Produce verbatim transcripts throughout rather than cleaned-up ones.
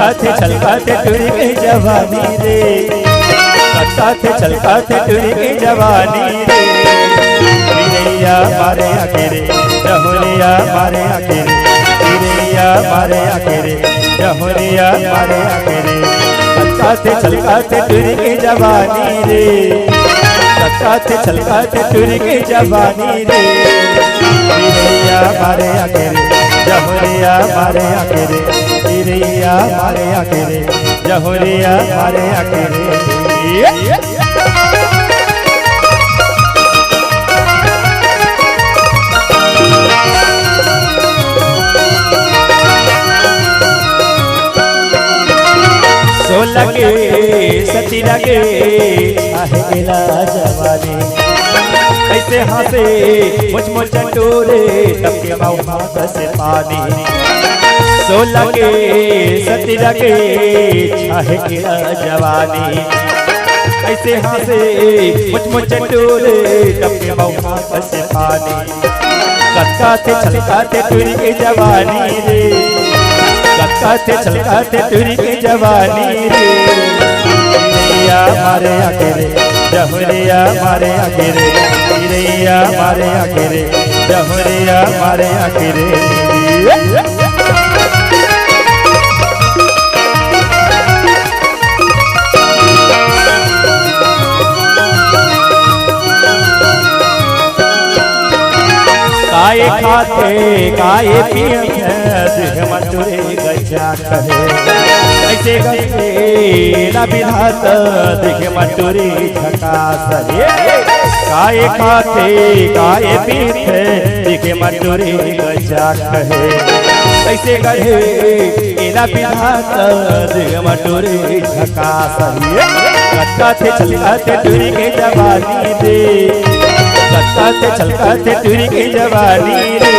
छलकाथे छलकाथे टुरी के जवानी रे, छलकाथे छलकाथे टुरी के जवानी रे। चिरैया मारे आँखी रे, जहुरिया मारे आँखी रे, चिरैया मारे आँखी रे, जहुरिया मारे आँखी रे। छलकाथे छलकाथे टुरी के जवानी रे, छलकाथे छलकाथे टुरी के जवानी रे। चिरैया मारे आँखी रे, जहुरिया मारे आँखी रे, चिरैया मारे आँखी रे, जहुरिया मारे आँखी रे। सोलह के सतीरा के आहे एला जवानी, ऐसे हँसे मुझ मुझ टोरे, टपके मौहा कस पानी। सोलह के सतीरा के आहे एला जवानी, ऐसे हँसे मुझ मुझ टोरे, टपके मौहा कस पानी। छलकाथे छलकाथे टुरी के जवानी रे, छलकाथे छलकाथे टुरी के जवानी रे। चिरैया मारे आँखी रे, जहुरिया मारे आँखी रे, चिरैया मारे आँखी रे, जहुरिया मारे आँखी रे। काय खाथे काय पीथे, देख म टुरी गजा कहे। ऐसे गजे ला बिधात, देख म टुरी झकास हे। काय खाथे काय पीथे, देख म टुरी गजा कहे। ऐसे गजे एला बिधात, देख म टुरी झकास हे। छलकाथे छलकाथे टुरी के जवानी रे, छलकाथे छलकाथे टुरी के जवानी रे।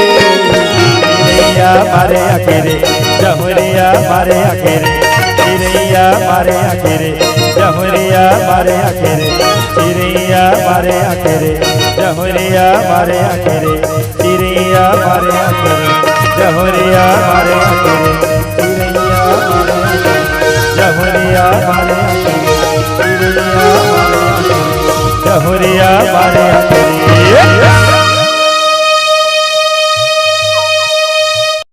चिरैया मारे आँखी रे, जहुरिया मारे आँखी रे, चिरैया मारे आँखी रे, जहुरिया मारे आँखी रे, चिरैया मारे आँखी रे, जहुरिया मारे आँखी रे। चिरैया मारे आँखी रे, जहुरिया मारे आँखी रे, चिरैया मारे आँखी रे, जहुरिया मारे आँखी रे, चिरैया मारे आँखी रे, जहुरिया मारे आँखी रे।